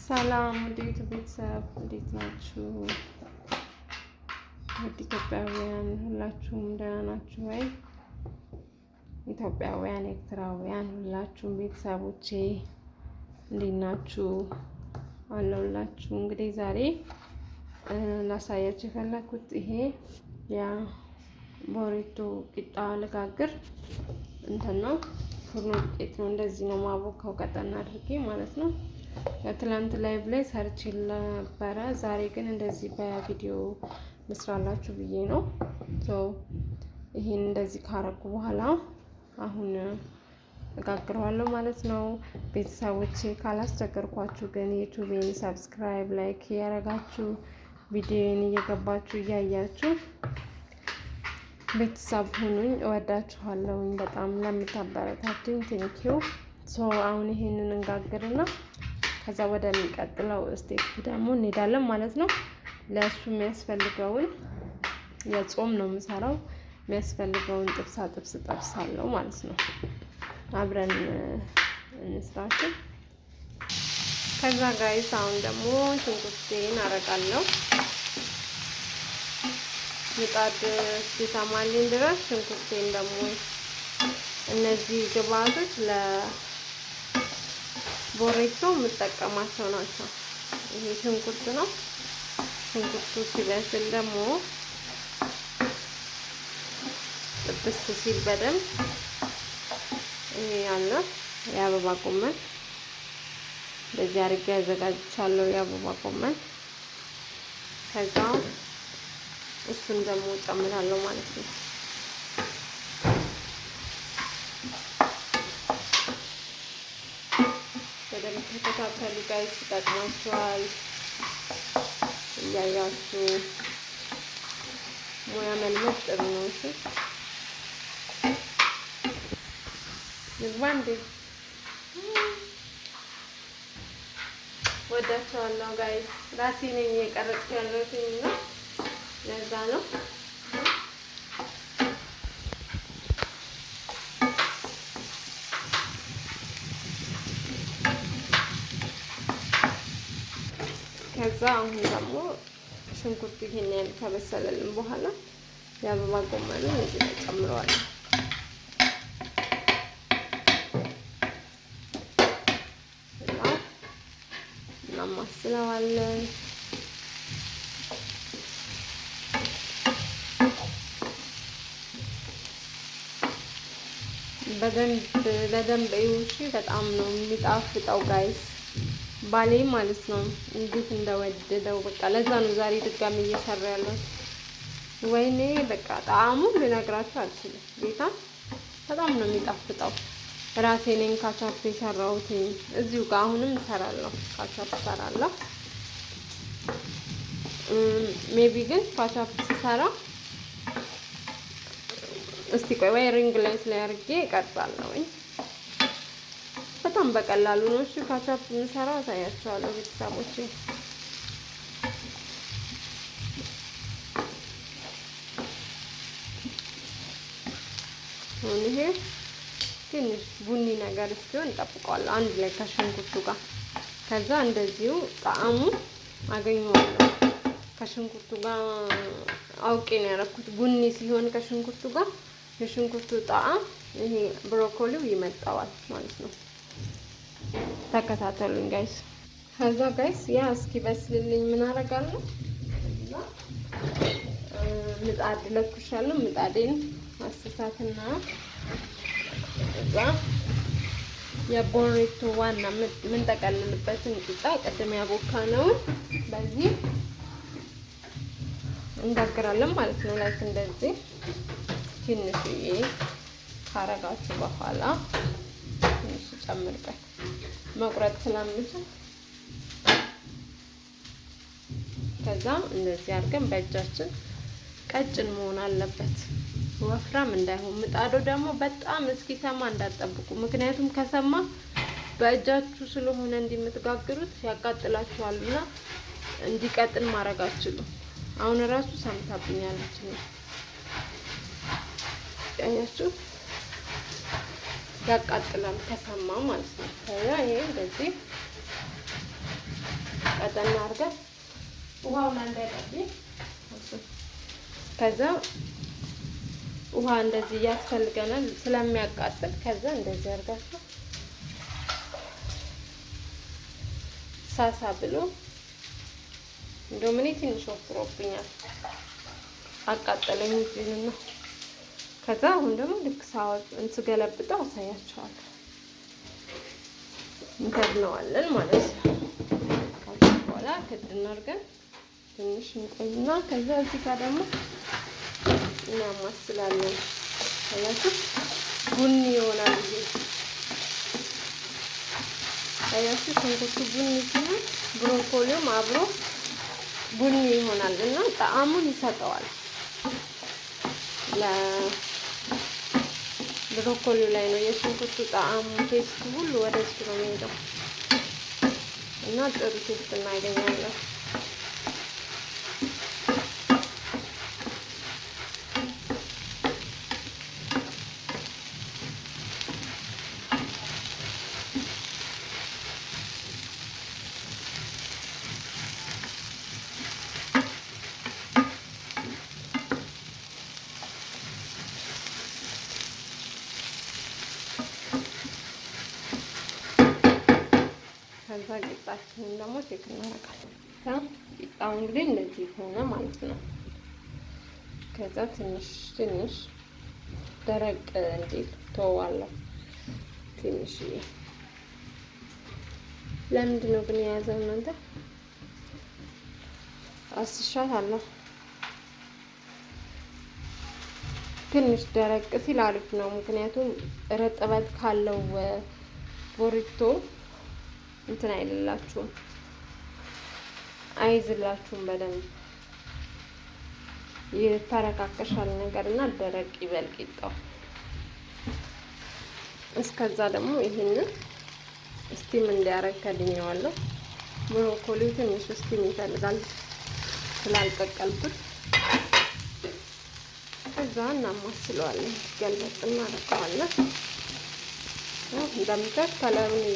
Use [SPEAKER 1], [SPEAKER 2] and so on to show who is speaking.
[SPEAKER 1] ሰላም ውድ ቤተሰብ እንዴት ናችሁ? ውድ ኢትዮጵያውያን ሁላችሁም ደህና ናችሁ ወይ? ኢትዮጵያውያን፣ ኤርትራውያን ሁላችሁም ቤተሰቦቼ እንዴት ናችሁ? አለሁላችሁ። እንግዲህ ዛሬ ላሳያችሁ የፈለኩት ይሄ የቦሪቶ ቂጣ ልጋግር እንትን ነው፣ ፉርኖ ዱቄት ነው። እንደዚህ ነው ማቦካው ቀጠን አድርጌ ማለት ነው። ትላንት live ላይ ሰርቼ ነበረ። ዛሬ ግን እንደዚህ በቪዲዮ ልስራላችሁ ብዬ ነው። ይሄን እንደዚህ ካረኩ በኋላ አሁን እጋግረዋለሁ ማለት ነው። ቤተሰቦቼ ካላስቸገርኳችሁ ግን ዩቱቤን subscribe፣ like እያረጋችሁ ቪዲዮን እየገባችሁ እያያችሁ ቤተሰብ ሁኑኝ። እወዳችኋለሁኝ በጣም ለምታበረታቱኝ thank you። So አሁን ይሄንን እንጋግርና ከዛ ወደሚቀጥለው step ደግሞ እንሄዳለን ማለት ነው። ለእሱ የሚያስፈልገውን የጾም ነው የምሰራው። የሚያስፈልገውን ጥብሳ ጥብስ ጠብሳለሁ ማለት ነው። አብረን እንስራችን። ከዛ guys አሁን ደግሞ ሽንኩርቴን አረጋለሁ። ምጣድ እስኪሰማልኝ ድረስ ሽንኩርቴን ደግሞ እነዚህ ግብአቶች ለቦሬቶ የምጠቀማቸው ናቸው። ይሄ ሽንኩርት ነው። ሽንኩርቱ ሲበስል ደግሞ ጥብስ ሲል በደንብ ይሄ ያለ የአበባ ጎመን በዚህ አድርጌ አዘጋጅቻለሁ። የአበባ ጎመን ከዛ እሱን ደግሞ ጨምራለሁ ማለት ነው። በደንብ ተከታተሉ guys፣ ይጠቅማችኋል። እያያችሁ ሙያ መልመድ ጥሩ ነው። እሺ ምግባ እንዴ ወዳቸዋለሁ guys። ራሴ ነኝ እየቀረጽኩ ያለሁት እና ለዛ ነው። ከዛ አሁን ደግሞ ሽንኩርት ይሄን ያህል ከበሰለልን በኋላ የአበባ ጎመኑን እዚህ ላይ ጨምረዋለሁ። እናማስለዋለን። በደንብ በደንብ እዩ እሺ። በጣም ነው የሚጣፍጠው guys፣ ባሌ ማለት ነው እንዴት እንደወደደው በቃ። ለዛ ነው ዛሬ ድጋሚ እየሰራ ያለው። ወይኔ በቃ ጣዕሙን ልነግራችሁ አልችልም። ጌታ በጣም ነው የሚጣፍጠው። ራሴ ነኝ ካቻፕ የሰራሁት እዚሁ ጋር አሁንም እሰራለሁ፣ ካቻፕ እሰራለሁ። Maybe ግን ካቻፕ ስሰራ እስቲ ቆይ ወይ ring light ላይ አድርጌ እቀርጻለሁኝ። በጣም በቀላሉ ነው እሺ ካቻፕ የምሰራው፣ አሳያችኋለሁ ቤተሰቦቼ። አሁን ይሄ ትንሽ ቡኒ ነገር እስኪሆን እጠብቀዋለሁ አንድ ላይ ከሽንኩርቱ ጋር። ከዛ እንደዚሁ ጣዕሙ አገኘዋለሁ ከሽንኩርቱ ጋር። አውቄ ነው ያደረኩት። ቡኒ ሲሆን ከሽንኩርቱ ጋር የሽንኩርቱ ጣዕም ይሄ ብሮኮሊው ይመጣዋል ማለት ነው። ተከታተሉኝ guys። ከዛ guys ያ እስኪበስልልኝ ምን አደርጋለሁ? ምጣድ ለኩሻለሁ። ምጣዴን አስሳትና እዛ የቦሬቶ ዋና የምንጠቀልልበትን ቂጣ ቅድም ያቦካነውን በዚህ እንጋግራለን ማለት ነው። Like እንደዚህ ትንሽዬ ካረጋችሁ በኋላ ትንሽ ጨምርበት መቁረጥ ስለምችል ከዛ እንደዚህ አድርገን በእጃችን ቀጭን መሆን አለበት፣ ወፍራም እንዳይሆን። ምጣዱ ደግሞ በጣም እስኪሰማ እንዳትጠብቁ። ምክንያቱም ከሰማ በእጃችሁ ስለሆነ እንዲምትጋግሩት ያቃጥላችኋልና እንዲቀጥን ማድረግ አትችሉም። አሁን እራሱ ሰምታብኛለች ነው ያያችሁ፣ ያቃጥላል ከሰማ ማለት ነው። ከዛ ይሄ እንደዚህ ቀጠን አድርገን ውሃውን እንዳይጠብኝ። ከዛ ውሃ እንደዚህ እያስፈልገናል ስለሚያቃጥል። ከዛ እንደዚህ አድርጋችሁ ሳሳ ብሎ፣ እንደውም እኔ ትንሽ ወፍሮብኛል፣ አቃጠለኝ እጄንና ከዛ አሁን ደግሞ ልክ ሳወጥ እንስገለብጠው አሳያቸዋለሁ። እንከድነዋለን ማለት ነው። ከዛ በኋላ ክድን አድርገን ትንሽ እንቆይና ከዛ እዚህ ጋር ደግሞ እናማስላለን። አያችሁ፣ ቡኒ ይሆናል። ይሄ አያችሁ፣ ሽንኩርቱ ቡኒ ሲሆን ብሮኮሊውም አብሮ ቡኒ ይሆናል እና ጣዕሙን ይሰጠዋል። ለብሮኮሊው ላይ ነው የሽንኩርቱ ጣዕሙ፣ taste ኡ ሁሉ ወደሱ ነው የሚሄደው እና ጥሩ taste እናገኛለን። ከዛ ቂጣችንን ደግሞ check እናደርጋለን። ቂጣው እንግዲህ እንደዚህ ሆነ ማለት ነው። ከዛ ትንሽ ትንሽ ደረቅ እንዲል ተወዋለሁ። ትንሽ ለምንድን ነው ግን የያዘው እናንተ? አስሻት አለሁ። ትንሽ ደረቅ ሲል አሪፍ ነው። ምክንያቱም እርጥበት ካለው burrito እንትን አይልላችሁም፣ አይዝላችሁም፣ በደንብ ይፈረካከሻል ነገር እና ደረቅ ይበል ቂጣው። እስከዛ ደግሞ ይሄንን steam እንዲያረግ ከድኜዋለሁ። ብሮኮሊው ትንሽ steam ይፈልጋል ስላልቀቀልኩት። ከዛ እናማስለዋለን፣ ገልበጥ እናደርገዋለን። እንደምታዩት color ኡን